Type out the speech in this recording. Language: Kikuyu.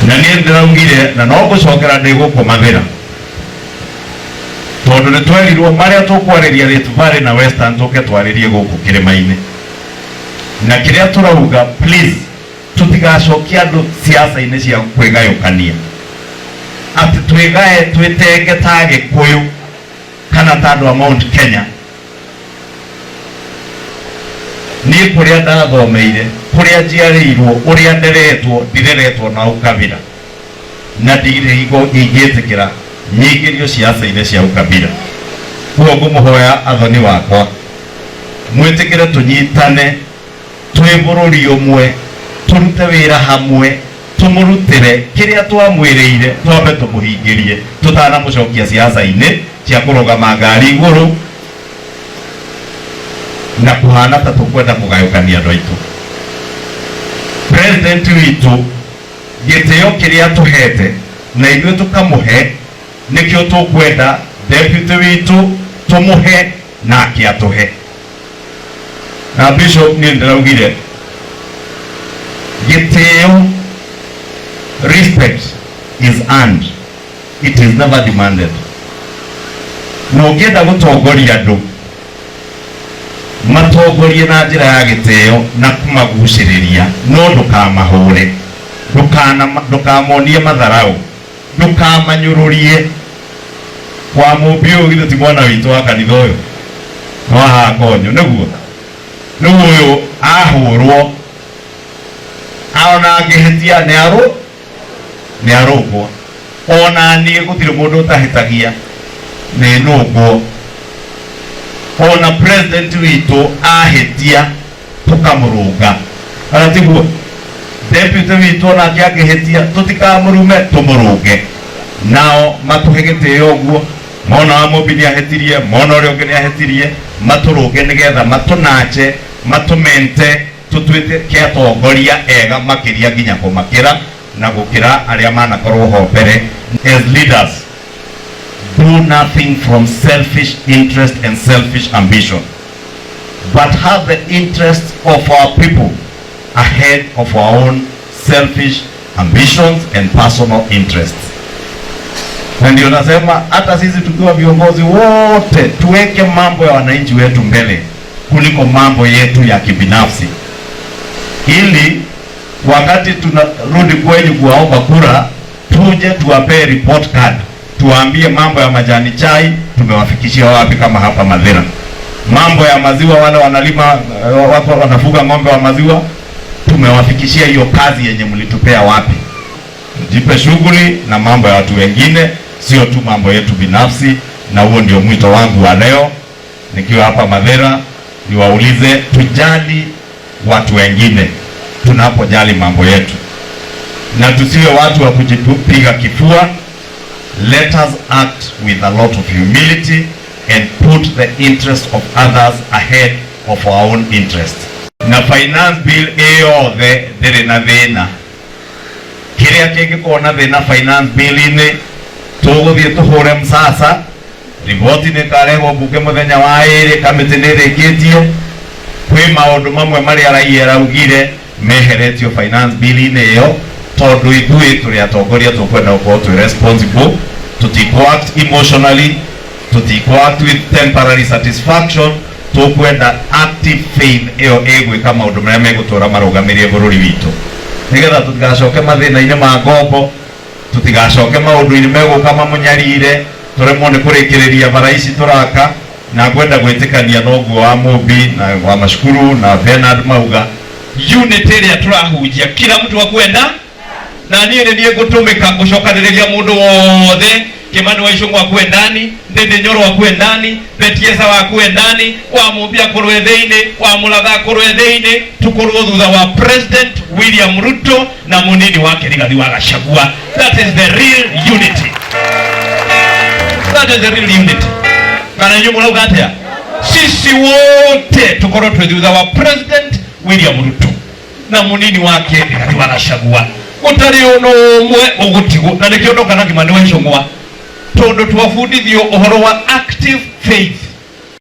Na niĩ ndĩraugire na no ngũcokera ndĩ gũkũ Mathĩra, tondũ nĩ twerirwo marĩa tũkwarĩria Rift Valley na Western tũke twarĩrie gũkũ kĩrĩma-inĩ. Na kĩrĩa tũrauga, please, tũtigacokie andũ siasa-inĩ cia kwĩgayũkania, atĩ twĩgae twĩtenge ta Agĩkũyũ kana ta andũ a Mount Kenya. Niĩ kũrĩa ndathomeire, kũrĩa njiarĩirwo, ũrĩa nderetwo, ndireretwo na ũkabira, na ndirĩ hingo ingĩtĩkĩra nyingĩrio ciaca-inĩ cia ũkabira. Koguo ngũmũhoya athoni wakwa, mwĩtĩkĩre tũnyitane twĩ bũrũri ũmwe, tũrute wĩra hamwe, tũmũrutĩre kĩrĩa twamwĩrĩire, twambe tũmũhingĩrie tũtanamũcokia ciaca-inĩ cia kũrũgama ngari igũrũ na kũhana ta tũkwenda kũgayũkania andũ aitũ. President witũ gĩtĩo kĩrĩa atũhete na ithuĩ tũkamũhe nĩkĩo tũkwenda deputy witũ tũmũhe nake atũhe. Na Bishop, niĩ ndĩraugire gĩtĩo, respect is earned, it is never demanded. Na ũngĩenda gũtongoria andũ, matongorie na njĩra ya gĩtĩo na kũmagucĩrĩria, no ndũkamahũre, ndũkamonie matharau, ndũkamanyũrũrie. Wa mũmbi ũyũ githĩ ti mwana witũ wa kanitha ũyũ no haha konyo nĩguo rĩu ũyũ ahũrwo ona angĩhĩtia nĩ arũ nĩ arũngwo. Ona niĩ gũtirĩ mũndũ ũtahĩtagia, nĩ nũngwo. Ona president witũ ahĩtia tũkamũrũnga, kana tiguo? Deputy witũ onake angĩhĩtia tũtikamũrume, tũmũrũnge. Nao matũhe gĩtĩo ũguo mona wa mũmbi nĩ ahĩtirie, mona ũrĩa ũngĩ nĩ ahĩtirie, matũrũnge nĩgetha matũnache, matũmente, tũtuĩke atongoria ega makĩria nginya kũmakĩra na gũkĩra arĩa manakorwo ho mbere. As leaders, do nothing from selfish interest and selfish ambition, but have the interests of our people ahead of our own selfish ambitions and personal interests. Na ndio nasema hata sisi tukiwa viongozi wote tuweke mambo ya wananchi wetu mbele kuliko mambo yetu ya kibinafsi, ili wakati tunarudi kwenyu kuwaomba kura, tuje tuwapee report card, tuwaambie mambo ya majani chai tumewafikishia wapi, kama hapa Mathira, mambo ya maziwa, wale wanalima wako wanafuga ng'ombe wa maziwa, tumewafikishia hiyo kazi yenye mlitupea wapi. Tujipe shughuli na mambo ya watu wengine, sio tu mambo yetu binafsi. Na huo ndio mwito wangu wa leo nikiwa hapa Mathira, niwaulize tujali watu wengine tunapojali mambo yetu, na tusiwe watu wa kujipiga kifua. Let us act with a lot of humility and put the interest of others ahead of our own interest. Na finance bill ĩyothe ndĩrĩ na thĩna. Kĩrĩa kĩngĩkorwo na thĩna finance bill-inĩ, tũgũthiĩ tũhũre msasa. Riboti nĩ ĩkarehwo bunge mũthenya wa ĩrĩ, kamĩtĩ nĩ ĩrĩkĩtie. Kwĩ maũndũ mamwe marĩa raia araugire meheretio finance bill-inĩ ĩyo, tondũ ithuĩ tũrĩ atongoria tũkwenda gũkorwo twĩ responsible, tũtikũ act emotionally, tũtikũ act with temporary satisfaction, tũkwenda active faith ĩyo ĩgwĩka maũndũ marĩa megũtũra marũgamĩrie bũrũri witũ, nĩgetha tũtigacoke mathĩna-inĩ ma ngombo, tũtigacoke maũndũ-inĩ megũka mamũnyarire, tũremwo nĩ kũrĩkĩrĩria bara ici tũraka. Na ngwenda gwĩtĩkania na ũguo wa Mũmbi na wa Mashukuru na Bernard mauga. Unity ĩrĩa tũrahunjia, kila mtu akwenda na niĩ nĩ niĩ ngũtũmĩka gũcokanĩrĩria mũndũ wothe. Kimani wa Ichung'wa akuwe ndani, Ndindi Nyoro akuwe ndani, Betiesa wakuwe ndani, wa Mũmbi akorwe thĩinĩ, wa Mũratha akorwe thĩinĩ, tukorwo thutha wa President William Ruto na munini wake Rigathi wa Gachagua. That is the real unity, that is the real unity. Kana inyuĩ mũrauga atĩa? Sisi wote tukorwo twĩ thutha wa President William Ruto na munini wake Rigathi wa Gachagua, gũtarĩ ũndũ ũmwe ũgũtigwo. Na nĩkĩo ndoka na Kimani wa Ichung'wa, tondũ twabundithio ũhoro wa active faith.